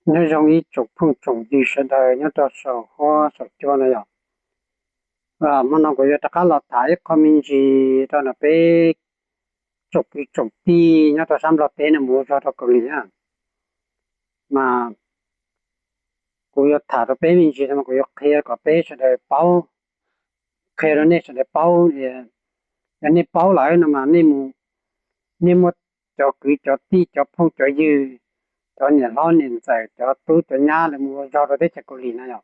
Nyob zoo ib tsoom phooj tsoom ywg sawv daws nyob rau saum huab saum cua no yom. Hmo no kuv yuav rov qab los tham ib qho me ntsis rau peb tsoom kwv tsoom tij nyob rau sab Nplog teb no mus ua zog rau Kaus Lim na. Mas kuv yuav tham rau peb me ntsis no mas kuv yuav qhia kom peb sawv daws paub, qhia rau nej sawv daws paub. Yog nej paub lawm no mas nej mus, nej muaj cov kwv cov tij cov phooj cov ywg, cov niam hlob niam ntxawm cov tub cov nyab lawv mus ua zog rau teb chaws Kaus Lim na yom.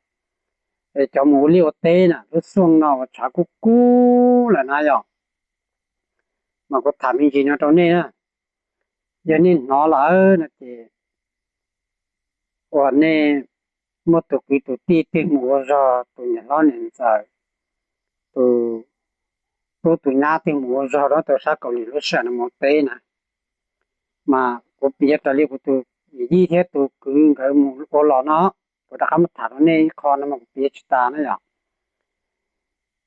Es cov mus ua liaj ua teb na lub xyoo no uas tshav kub kub lawm na yom. Mas kuv tham me ntsis no rau nej na. Yog nej hnov lawm no ces uas nej muaj tus kwv tus tij twg mus ua zog, tus niam hlob niam ntxawm, tus tub tus nyab twg mus ua zog rau sab Kaus Lim lub sij hawm no mus ua teb na, mas kuv piav raws li kuv tus yij thiab tus kwv nkawd mus ua los no, kuv rov qab muab tham rau nej ib qho no mas kuv piav tsis tas na yom.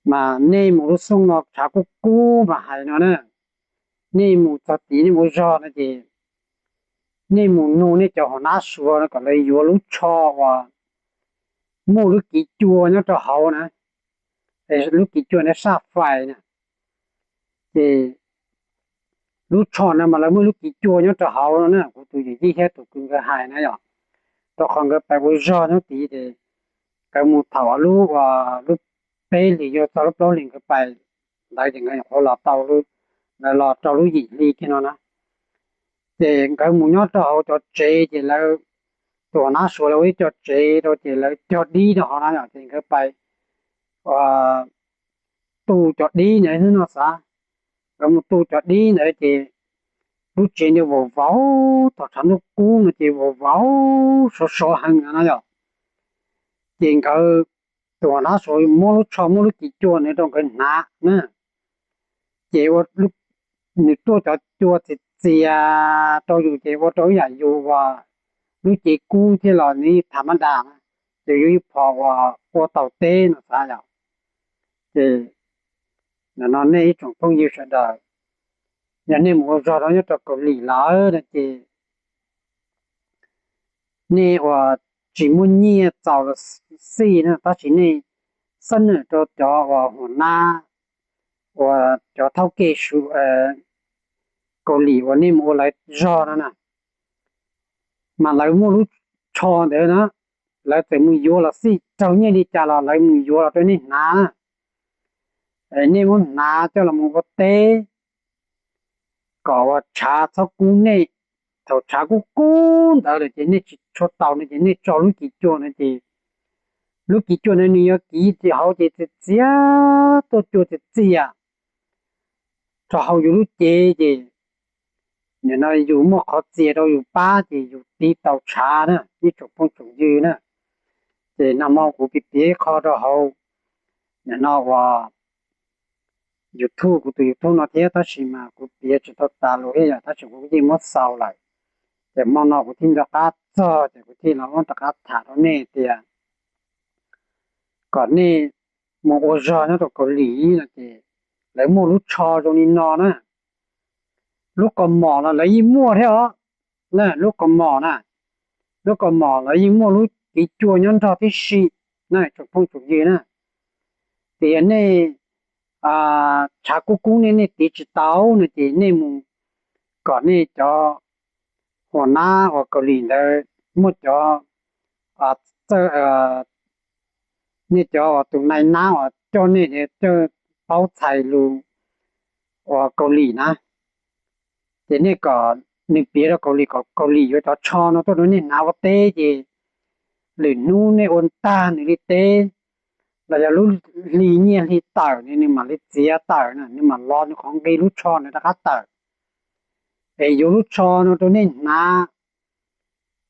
Mas nej mus lub xyoo no tshav kub kub mas hais no na, nej mus txog tid nej mus ua zog no ces nej mus nug nej cov hauv nab suav no kom lawv yuav lub tsho uas muaj lub kiv cua nyob rau hauv na, lub kiv cua na saj fais na. Ces lub tsho no mas lawv muaj lub kiv cua nyob rau hauv no na, kuv tus yawm yij thiab tus kwv nkawd hais na yom. Rau qhov nkawd pais ua zog nyob tid ces nkawd mus thaum lub, lub peb hlis yuav txog lub plaub hlis nkawd pais ntawd ces nkawd nyuam qhuav los tau, nkawd los rau lub yim hli kiag no na. Ces nkawd mus nyob rau hauv cov tsev ces lawv, tus hauv nab suav lawv ua ib co tsev rau ces lawv cog dib rau hauv na yom, ces nkawd pais tu cov dib ntawd xwb no xav. Nkawd mus tu cov dib ntawd ces lub tsev ntawd vau vauv, thaum tshav ntuj kub no ces vau vauv sov sov heev no na yom. Ces nkawd, tus hauv nab suav muab lub tsho muab lub kiv cua ntawd rau nkawd hnav na. Ces nws tuaj cov cua txias txias rau yus ces ua rau ib yam yus uas lub cev kub thiab los nws tham mab das na, ces yus ib phom uas ua tau teb no xav yom. Ces nim no nej ib tsoom phooj ywg sawv daws, yog nej mus ua zog rau nyob rau Kaus Lim lawm no ces nej uas tsis muaj nyiaj txaus los xij na, tab sis nej xab nam rau cov uas hua nab uas cov thaub ke su Kaus Lim uas nej mus ua lawv zog no na, mas lawv muaj lub tsho ntawd na, lawv txawm mus yuav los xij raug nyiaj li cas los lawv mus yuav los rau nej hnav na. Nej muab hnav coj los mus ua teb kom uas tshav txhob kub nej. Thaum tshav kub kub ntawd lawm ces nej tsis tshua tau no ces nej tso lub kiv cua no ces lub kiv cua no nws yuav kiv hauv ces txias txias tuaj cua txias txias rau hauv yus lub cev ces nim no yus muaj qhov txias rau yus pab ces yus tiv tau tshav na ib tsoom phooj tsoom ywg na. Ces nag hmo kuv piav piav ib qho rau hauv nim no uas YouTube, kuv tus YouTube no thiab, tab sis mas kuv piav tsis tau tas lus thiab yom, tab sis kuv yeej muab xaus lawm. Ces hmo no kuv thiaj rov qab txog ces kuv thiaj los rov qab tham rau nej tias kom nej mus ua zog nyob rau Kaus Lim no ces lawv muaj lub tsho zoo li no na. Lub kaus mom los lawv yeej muaj thiab os. Lub kaus mom na, lub kaus mom los yeej muaj lub kiv cua nyob nrog tib si na tsoom phooj tsoom ywg na. Ces yog nej tshav kub kub nej, nej tiv tsis tau no ces nej mus kom nej cov hua nab uas Kaus Lim ntawd muaj cov txawj, nej cov uas tus nai nab uas coj nej coj paub txhais lus uas Kaus Lim na, ces nej kom nws piav rau Kaus Lim kom Kaus Lim yuav cov tsho no tuaj rau nej hnav ua teb ces lwm hnub nej ua tag nws li teb los yog lub hli nyiaj hli tawm nws mam li txiav tawm na, nws mam los nws qhov nqi lub tsho nws rov qab tawm. Es yuav lub tsho no rau nej hnav,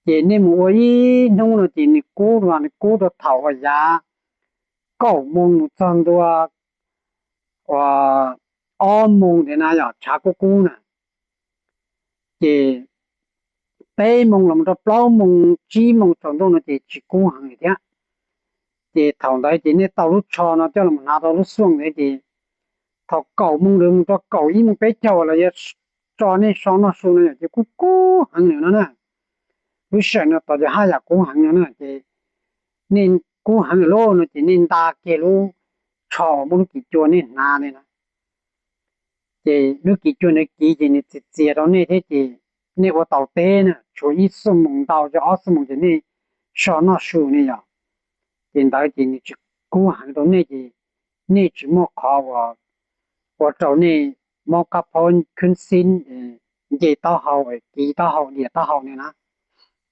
ces nej mus ua ib hnub no ces nws kub, nws kub rau thaum uas yav kaum moos mus txog ntua uas ob moos ntawd na yom, tshav kub kub na. Ces peb moos los rau plaub moos tsib moos tsaus ntuj no ces tsis kub heev li thiab. Ces thaum ntawd ces nej tau lub tsho no coj los hnav tau lub xuaj ntawd ces thaum kaum moos ntawd mus rau kaum ib moos peb caug los yog tso nej so noj su no yom ces kub kub heev li no na. lub sij hawm no tos ces haj yam kub heev no na ces nej kub heev lawm no ces nej nta kiag lub tsho uas muaj lub kis cua nej hnav ne na. Ces lub kis cua ntawd kiv ces nws txias txias rau nej thiab ces nej ua tau teb na, tshuav ib xuab moos ntau ces ob xuab moos ces nej so noj su ne yom. Ces ntawd ces nws tsis kub heev rau nej ces nej tsis muaj qhov uas ua rau nej mob kab phaub khwb xib nce taub hau, kiv taub hau, diam taub hau ne na.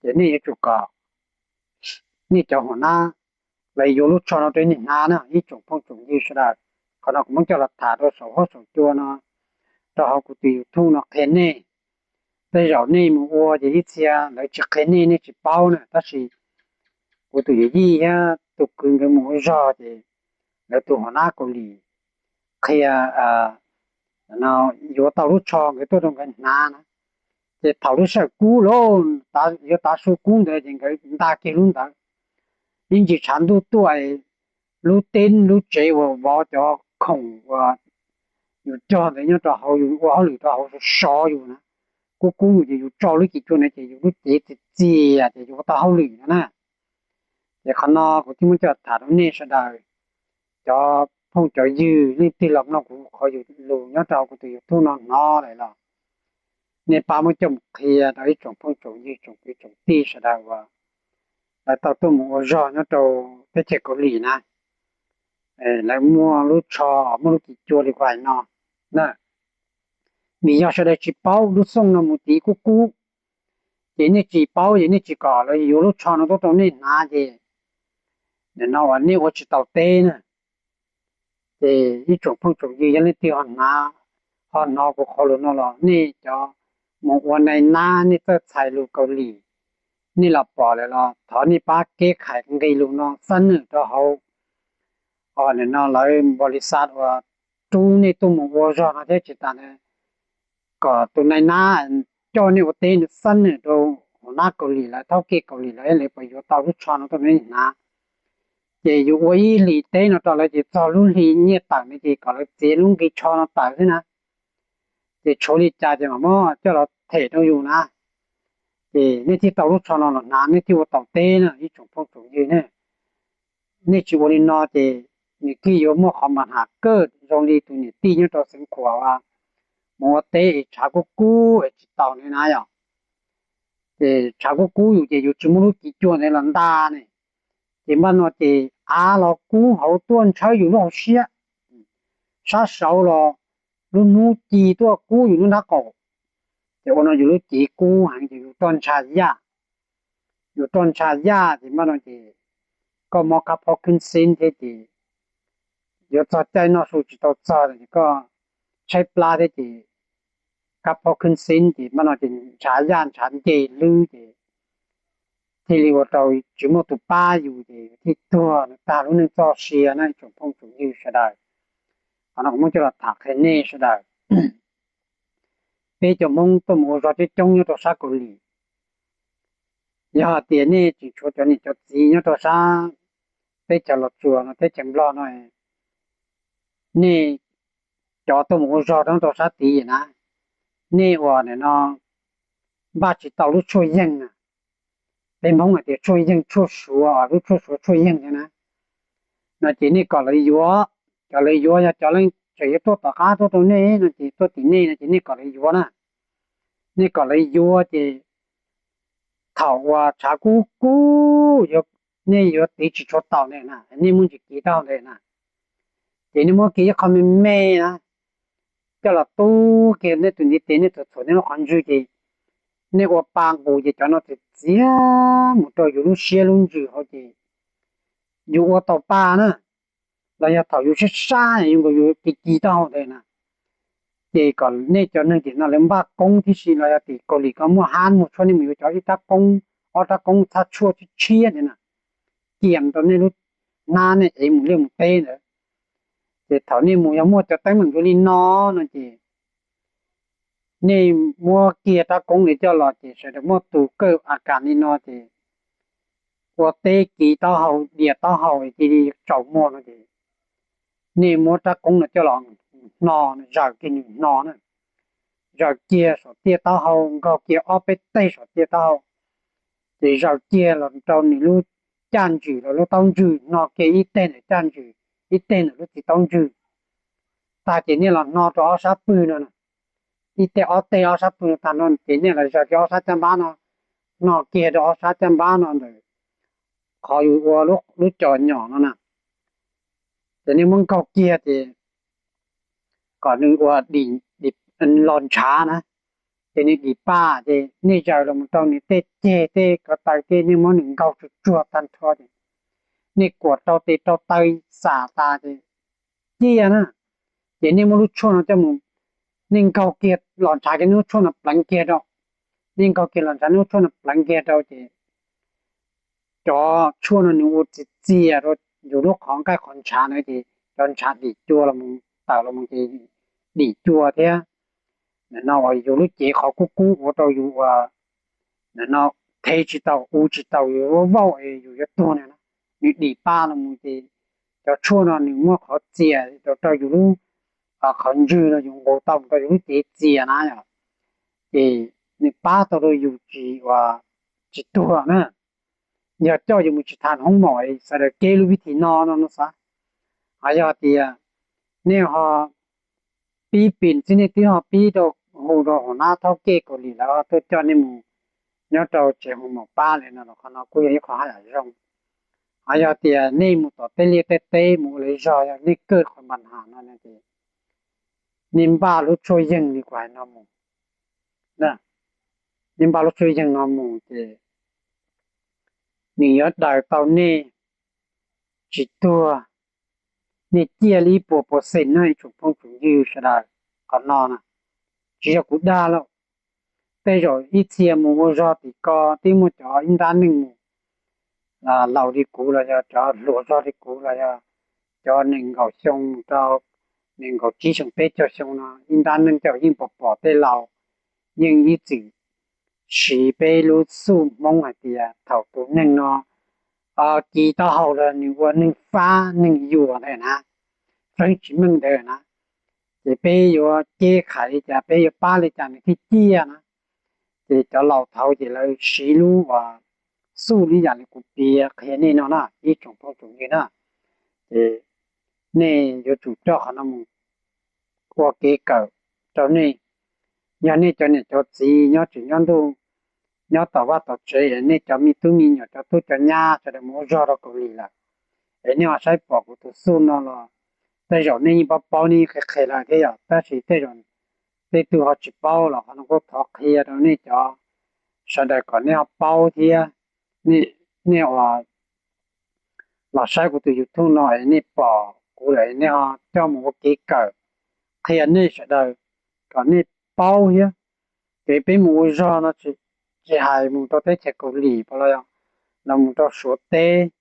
Ces nej yuav tsum kom nej cov hauv nab lawv yuav lub tsho no rau nej hnav na ib tsoom phooj tsoom ywg sawv daws. Qhov no kuv muab coj los tham rau saum huab saum cua no rau hauv kuv tus YouTube no qhia nej. Tej zaum nej mus ua ces ib txhia lawv tsis qhia nej, nej tsis paub na, tab sis kuv tus yawm yij thiab tus kwv nkawd mus ua zog ces lawv tus hauv nab Kaus Lim qhia yuav tau lub tsho nkawd tuaj rau nkawd hnav na. Ces thaum lub sij hawm kub lawm, yuav tav su kub ntawd ces nkawd nta kiag lub ntawd. Ib ntsis tshav ntuj tuaj, lub teb lub tsev uas vov cov khoom uas yus cog ntawd nyob rau hauv, yus ua hauj lwm rau hauv sov sov yus na, kub kub yus ces yus tso lub kis cua ntawd ces yus lub cev txias txias ces yus ua tau hauj lwm no na. Ces qhov no kuv thiaj muab coj tham rau nej sawv daws, cov phooj cov ywg leej twg los mloog kuv qhov yus lus nyob rau hauv kuv tus YouTube no hnov lawm los nej pab muab coj mus qhia rau ib tsoom phooj tsoom ywg tsoom kwv tsoom tij sawv daws uas lawv tau tuaj mus ua zog nyob rau teb chaws Kaus Lim na. Lawv muaj lub tsho, muaj lub kis cua li kuv hais no na. Vim yog sawv daws tsis paub, lub xyooj no mus tid kub kub, ces nej tsis paub ces nej tsis kom lawv yuav lub tsho no tuaj rau nej hnav ces nim no uas nej ua tsis tau teb na. Ces ib tsoom phooj tsoom ywg yog leej twg ho hnov kuv qhov lus no los nej cov mus ua nai nab, nej txawj txhais lus Kaus Lim, nej los pom lawm los thov nej pab keb khais nqi lus no xab nwm rau hauv, nim no lawv npaum li xav uas rub nej tuaj mus ua zog no thiab tsis tas ntawd kom tus nai nab coj nej ua teb nws xab nwm rau hauv nab Kaus Lim lawv, thaub kej Kaus Lim lawv, lawv puas yuav tau lub tsho no tuaj rau nej hnav. Ces yus ua ib hlis teb no rau lawv ces txog lub hli nyiaj tawm no ces kom lawv txiav lub nqi tsho no tawm xwb na. Ces tshuav li cas ces mam muab coj los them rau yus na. Ces nej thiaj tau lub tsho no los hnav, nej thiaj ua tau teb na ib tsoom phooj tsoom ywg ne. Nej tsis ua li no ces nws thiaj yuav muaj qhov mas has kawj zoo li tus niam tij nyob rau Xeev Khuam uas mus ua teb es tshav kub kub es tsis tau ne na yom. Ces tshav kub kub yus ces yus tsis muaj lub kis cua ntawd los nta ne. Ces npaj no ces av los kub hauv tuaj ntshawb yus lub hauv siab, sab saud los lub hnub ci tuaj kub yus lub nrab qaum. Ces ua no yus lub cev kub heev ces yus roj ntsha yaj. Yus roj ntsha yaj ces npaj no ces koj mob kab phaub khwb xib thiab ces yuav txog caij noj su tsis tau txog ces koj tshaib plab thiab ces kab phaub khwb xib ces npaj no ces ntshav yaj ntshav nce hlwb ces thiaj li ua rau tsis muaj tus pab yus ces thiaj tuag tag lub neej txoj sia na ib tsoom phooj tsoom ywg sawv daws. Qhov no kuv muab coj los tham qhia nej sawv daws. Peb cov Hmoob tuaj mus ua zog coob coob nyob rau sab Kaus Lim, yog hais tias nej tseem tshuav cov niam cov txiv nyob rau sab teb chaws Los Tsuas no, teb chaws Nplog no, nej cov tuaj mus ua zog nyob rau sab tid na, nej uas nim no npaj tsis tau lub tshuaj yeeg na, peb Hmoob hais tias tshuaj yeeg tshuaj suav, lub tshuaj suav tshuaj yeeg na, no ces nej kom lawv yuav. Cov lawv yuav yog cov leej twg yuav tuaj tom qab tuaj rau nej no ces tuaj tim nej no ces nej kom lawv yuav na. Nej kom lawv yuav ces thaum uas tshav kub kub, nej yuav tiv tsis tshua tau ntawd na, nej muab ntsis kiv tau ntawd na, ces nej muab kiv ib qho me me na, coj los tub kiag nej tus ntiv tes, nej tus txhuam, nej lub qhov ntswg ces nej ua pa nqus ces cov no txiav txiav mus rau yus lub siab lub ntsws hauv ces yus ua tau pa na. Los yog thaum yus sab sab yus nkaus yus kiv kiv taub hau ntawd na, ces kom nej cov neeg tim no lawv npaj koob tib si, los yog tim Kaus Lim ko muaj hab muaj tshuab, nej mus yuav cov ib rab koob ob rab koob txhab tshuaj tshiab tshiab ntawd na, kiam rau nej lub hnab nej ev mus liaj mus teb ntawd. Ces thaum nej mus yog muaj cov teeb meem zoo li no no ces nej muab kiag rab koob ntawd coj los ces sawv daws muaj tus kawj a kas li no ces ua teb kiv taub hau diam taub hau cia li tsaus muag no ces nej muab rab koob no coj los hno, zaws kiag nws hno na, zaws kiag saum tiaj taub hau, nkaug kiag ob peb teg saum tiaj taub hau, Ces zaws kiag los rau nws lub caj ntswg los lub taub ntswg, hno kiag ib teg ntawm caj ntswg, ib teg ntawm lub txiv taub ntswg. Tag ces nej los hno rau ob sab pwg no, ib teg ob teg ob sab pwg no tag no ces nej los zaws kiag ob sab caj npab no, hno kiag rau ob sab caj npab no ntawm qhov yus ua lub co nyom no na. Ces nej muab nkaug kiag ces kom nws ua los ntshav na, ces nws dim paj ces nej zaws los mus rau nws tej ceg tej ko taw tej, nej muab nws nkaug tsuag tsuag tag nrho ces nej kuam rau tes rau taw xam tas ces ciaj na. Ces nej muab lub tshuaj no coj mus, nej nkaug kiag los ntshav kiag lub tshuaj no pleev kiag rau, nej nkaug kiag los ntshav lub tshuaj no pleev kiag rau ces cov tshuaj no nws ua txias txias rau yus lub qhov nqaij qhov ntshav na ces cov ntshav dim cua los tawm los ces dim cua thiab. Nim no uas yus lub cev qhov kub kub ua rau yus ua, nim no thev tsis tau, ua tsis tau, yus vauj es yus yuav tuag na, nws dim paj los ces cov tshuaj no nws muaj qhov txias rau yus lub qhov ntswg no, yus nqus tau mus rau yus lub cev txias na yom, ces nws pab tau rau yus tsis ua, tsis tuag na. Yog coj yus mus tsis tham hoob maum sawv daws keb lub vib thim no no no xav. Ho yog tias nej ho pib pim txib nej twb ho pib rau, hu rau hauv nab thaub kej Kaus Lim lawv tuaj coj nej mus nyob rau tsev hoob maum pab li no los qhov no kuj yog ib qho haj yam zoo. Ho yog tias nej mus tom tej liaj tej teb mus ua lawv zog, yog nej kaj qhov npa nham no ces nej npaj lub tshuaj yeeg li kuv hais no mus, nej npaj lub tshuaj yeeg no mus ces nws yuav daws tau nej tsis tuag. Nej ciaj li ib puas percent no ib tsoom phooj tsoom ywg sawv daws. Qhov no na tsis yog kuv dag lauj. Tej zaum ib txhia mus ua zog tim ko twb muaj cov ib nrab neeg mus laus li kuv los yog cov hluas zog li kuv los yog cov nees nkaum xyoo mus rau nees nkaum tsib xyoo peb caug xyoo no ib nrab neeg coj yeej pom pom tej laus yeej ib txwm siv peb lub xuj Hmoob hais tias thaum tus neeg no ci taub hau los nws ua neeg fab neeg yuam ntawd na, feeb tsis meej ntawd na, ces peb yuav ceb qhais li cas, peb yuav pab li cas nws thiaj ciaj na. Ces cov laus thaud ces lawv siv lub uas xuj li yam li kuv piav qhia nej no na ib tsoom phooj tsoom ywg na. Ces nej yuav tsum coj qhov no mus ua kev kawm rau nej. Yog nej cov niam cov txiv nyob tsev nyob ntuj, nyob tom vaj tom tsev, nej cov me tub me nyuam cov tub cov nyab sawv daws mus ua zog rau Kaus Lim lawm, es nej ho saib pom kuv tus xuj no los tej zaum nej yeej paub paub, nej yeej qhia qhia lawm thiab yom, tab sis tej zaum tej tug ho tsis paub los qhov no kuj thov qhia rau nej cov sawv daws kom nej ho paub thiab. Nej uas los saib kuv tus YouTube no es nej pom kuv lawm nej ho coj mus ua kev kawm qhia nej sawv daws kom nej paub thiab. Kev peb mus ua zog no tsis hais mus rau teb chaws Kaus Lim pom los yog los mus rau Suav teb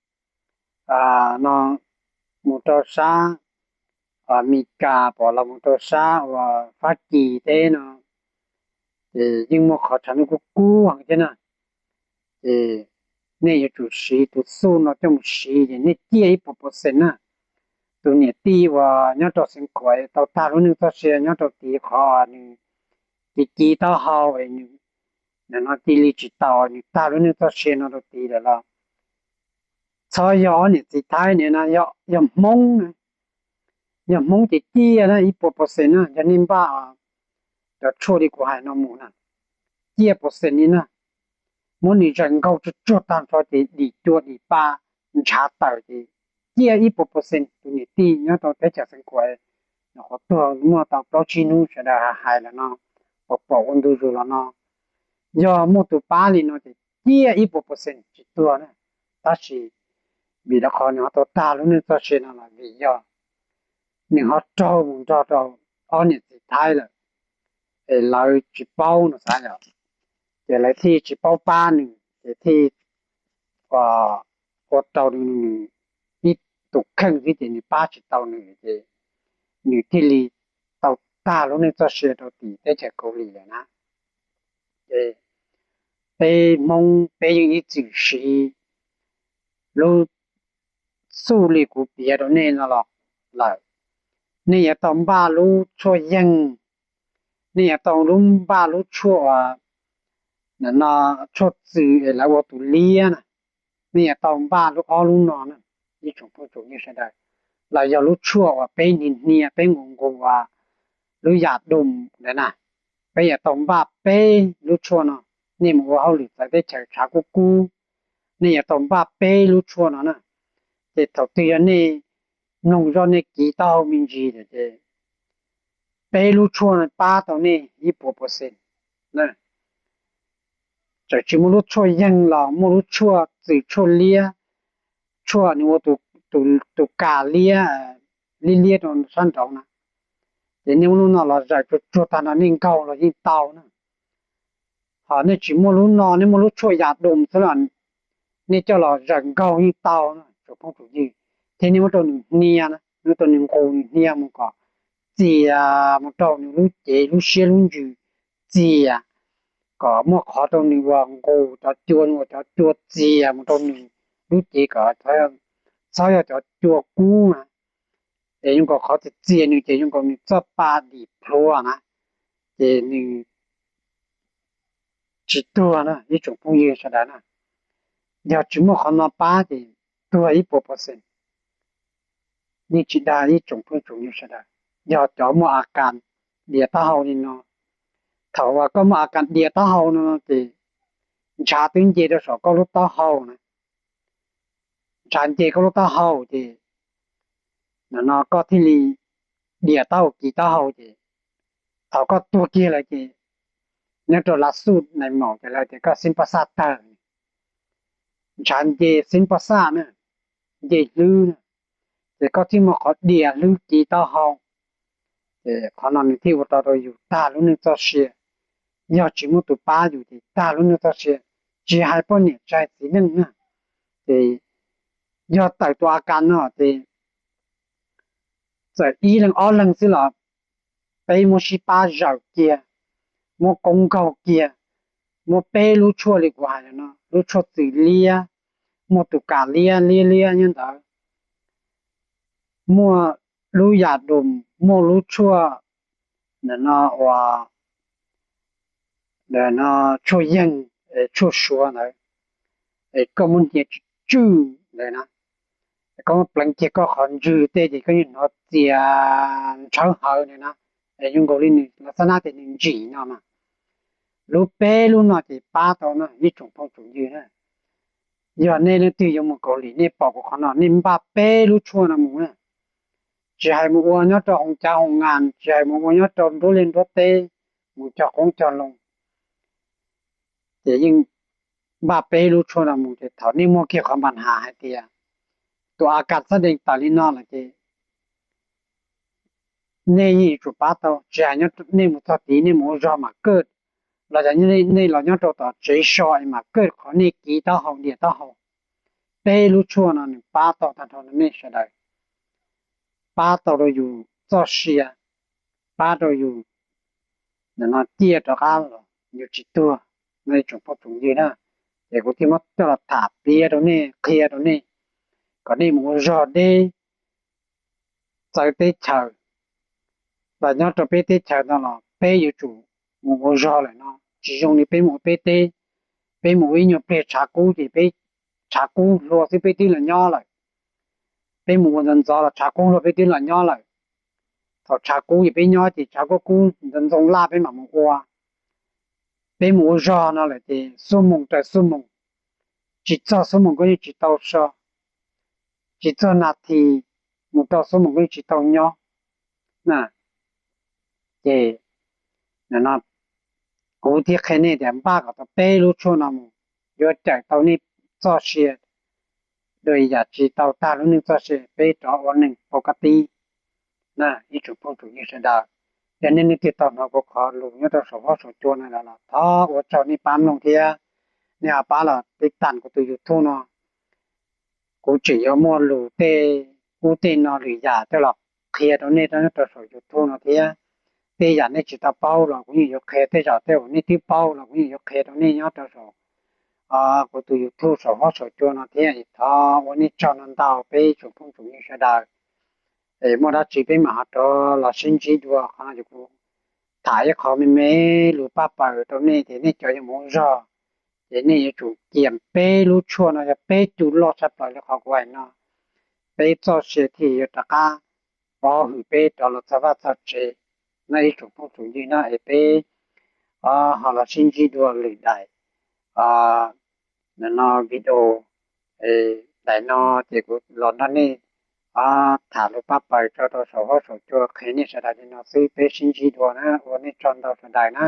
no, mus rau sab Amelikas pom los mus rau sab uas Fab Kis teb no, ces yeej muaj qhov tshav ntuj kub kub heev thiab na. Ces nej yuav tsum siv tus xuj no coj mus siv ces nej ciaj ib puas percent na. Tus niam tij uas nyob rau Xeev Khuam tau tag lub neej txoj sia nyob rau tid qhov nws ci ci taub hau es nws, no cia li tsis tau, nws tag lub neej txoj sia no rau tid lawm los txhob yog ob niam txiv Thaib no, yog Hmoob na, yog Hmoob ces ciaj na ib puas percent na, yog nej npaj cov tshuaj li kuv hais no mus na, ciaj percent li na. Muab nws zaws nkaug tsuag tsuag tag nrho ces dim cua dim pa ntshav tawm ces ciaj ib puas percent. Tus niam tij nyob rau teb chaws Xeev Khuam nyuam qhuav tuag muaj tau plaub tsib hnub sawv daws hais los no, pom pom ua ntu zus los no, yog muaj tus pab li no ces ciaj ib puas percent tsis tuag na. Tab sis vim rau qhov nws ho tau tag lub neej txoj sia no los vim yog nws ho raug mus nrog rau ob niam txiv Thaib lawm, es lawv tsis paub no xav yom, ces lawv thiaj tsis paub pab nws ces thiaj ua rau nws ib tus kheej xwb ces nws pab tsis tau nws ces nws thiaj li tau tag lub neej txoj sia rau tim teb chaws Kaus Lim lawm na. Ces peb Hmoob peb yeej ib txwm siv lub xuj li kuv piav rau nej no los lawm. Nej yuav tau npaj lub tshuaj yeeg, nej yuav tau lub npaj lub tshuaj uas no tshuaj txwm es lawv ua tus liab na, nej yuav tau npaj lub ob lub no na, ib tsoom phooj tsoom ywg sawv daws. Los yog lub tshuaj uas peb hnia hnia peb nqus nqus uas lub yas doos ntawd na, peb yuav tau npaj peb lub tshuaj no. Nej mus ua hauj lwm txawv teb chaws tshav kub kub, nej yuav tau npaj peb lub tshuaj no na. Ces thaum twg yog nej mloog zoj nej kiv taub hau me ntsis lawm ces peb lub tshuaj no pab tau nej ib puas percent. Txawm tsis muaj lub tshuaj yeeg los muaj lub tshuaj txwm tshuaj liab, tshuaj nws ua tus kas liab, liab liab rau sab nraud na, ces nej muab lub no los zawm tsuag tsuag tag no nej nkaug los yeej tau na. Ho nej tsis muaj lub no, nej muaj lub tshuaj yas doos xwb los nej coj los zawm nkaug yeej tau na tsoom phooj tsoom ywg. Thiab nej muab rau nws hnia na, muab rau nws nqus nws hnia mus kom txias mus rau nws lub cev lub siab lub ntsws, txias kom muaj qhov rau nws uas nqus cov cua, nws uas cov cua txias mus rau nws lub cev kom txhob yog cov cua kub na. Es zoo nkaus qhov txias txias nws ces zoo nkaus nws txoj pa dim plhuav na, ces nws tsis tuag na ib tsoom phooj ywg sawv daws na. Yog tsis muaj qhov no pab ces tuag ib puas percent. Yeej tsis dag ib tsoom phooj tsoom ywg sawv daws. Yog cov muaj a kas dias taub hau li no, thaum uas koj muaj a kas dias taub hau no ces ntshav twb nce rau saum koj lub taub hau na, ntshav nce koj lub taub hau ces no koj thiaj li dias taub hau kis taub hau ces thaum koj tuag kiag lawm ces nyob rau lav xuj nais maum ces lawv tias koj xib paj xaj tawg, ntshav nce xib paj xaj na, nce hlwb na, ces koj thiaj muaj qhov dias hlwb kis taub hau. Ces qhov no nws thiaj ua rau rau yus tag lub neej txoj sia. Yog tsis muaj tus pab yus ces tag lub neej txoj sia, tsis hais poj niam tsis hais txiv neej na. Ces yog tawm tus a kas no ces txawm ib leeg ob leeg xwb los peb muab sib pab zawm kiag, muab koob nkaug kiag, muab peb lub tshuaj li kuv hais no, lub tshuaj txwm liab, muaj tus kas liab liab liab nyob ntawd, muaj lub yas doos, muaj lub tshuaj ntawm no uas tshuaj yeeg, tshuaj suav ntawd, es koj muab hnia tswj tswj ntawd na, koj muab pleev kiag koj qhov ntswg tej ces koj yeej hnov txias ntshawv hawv ntawd na, es zoo nkaus li nws los xab nab tias nws ntsim no mas. Lub peb lub no ces pab tau no ib tsoom phooj tsoom ywg na. Yog nej leej twg yuav mus Kaus Lim nej pom kuv qhov no nej npaj peb lub tshuaj no mus na. Tsis hais mus ua nyob rau hoos cav hoos nas, tsis hais mus ua nyob rau nruab liaj nruab teb, mus cog qoob cog loo, ces yeej npaj peb lub tshuaj no mus ces thaum nej muaj kiag qhov npa has hais tias tus a kas xab dees tawm li no lawm ces nej yeej yuav tsum pab tau. Tsis hais nej mus txog tid nej mus ua zog mam kaj, los yog nej los nyob rau tom tsev so es mam kaj qhov nej kiv taub hau dias taub hau, peb lub tshuaj no nws pab tau tag nrho rau nej sawv daws, pab tau rau yus txoj sia, pab rau yus no ciaj rov qab los yus tsis tuag no ib tsoom phooj tsoom ywg na. Ces kuv thiaj muab coj los tham piav rau nej, qhia rau nej, kom nej mus ua zog deb txawv teb chaws, los nyob rau peb teb chaws no los peb yuav tsum mus ua zog lawm no. Tsis zoo li peb mus ua peb teb, peb mus ua ib nyuag pliag tshav kub ces peb tshav kub hlua xwb peb twb los nyob lawm. Peb mus ua ntxov ntxov los tshav kub hlua peb twb los nyob lawm. Thaum tshav kub ces peb nyob ces tshav kub kub ntxoo ntxoo laj peb mam mus ua. Peb mus ua zog no lawm ces xuab moos raws xuab moos, tsis txog xuab moos koj yeej tsis tau so, tsis txog nas this mus rau xuab moos koj yeej tsis tau nyob na. Ces no kuv thiaj qhia nej tias npaj kom tau peb lub tshuaj no mus, yuav cawm tau nej txoj sia, dua yam tsis tau tag lub neej txoj sia peb rov ua neeg pau kab tib na ib tsoom phooj tsoom ywg sawv daws. Yog nej leej twg tau hnov kuv qhov lus nyob rau saum huab saum cua no lawm los thov ua tsaug nej pab mloog thiab nej ho pab los tib tas kuv tus YouTube no. Kuv tseem yuav muaj lus tej ub tej no lwm yam coj los qhia rau nej nyob rau saum YouTube no thiab. Tej yam nej tsis tau paub los kuv yeej yuav qhia, tej yam tej uas nej twb paub los kuv yeej yuav qhia rau nej nyob rau saum kuv tus YouTube saum huab saum cua no thiab. Thov ua nej tsaug no ntau peb tsoom phooj tsoom ywg sawv daws. Es muaj dab tsi peb mam ho rov los sib ntsib dua, qhov no yog kuv tham ib qho me me lus pab paws rau nej ces nej cov yuav mus ua zog, ces nej yuav tsum cia peb lub tshuaj no yog peb tug loj tshaj plaws li qhov kuv hais no. Peb txoj sia thiaj yuav rov qab pov hwm peb rov los txog vaj txog tsev. No ib tsoom phooj tsoom ywg no es peb ho los sib ntsib dua lwm daim no video. Daim no ces kuv los nrog nej tham lus pab paws tso rau saum huab saum cua qhia nej sawv daws li no xwb, peb sib ntsib dua na, ua nej tsaug ntau sawv daws na.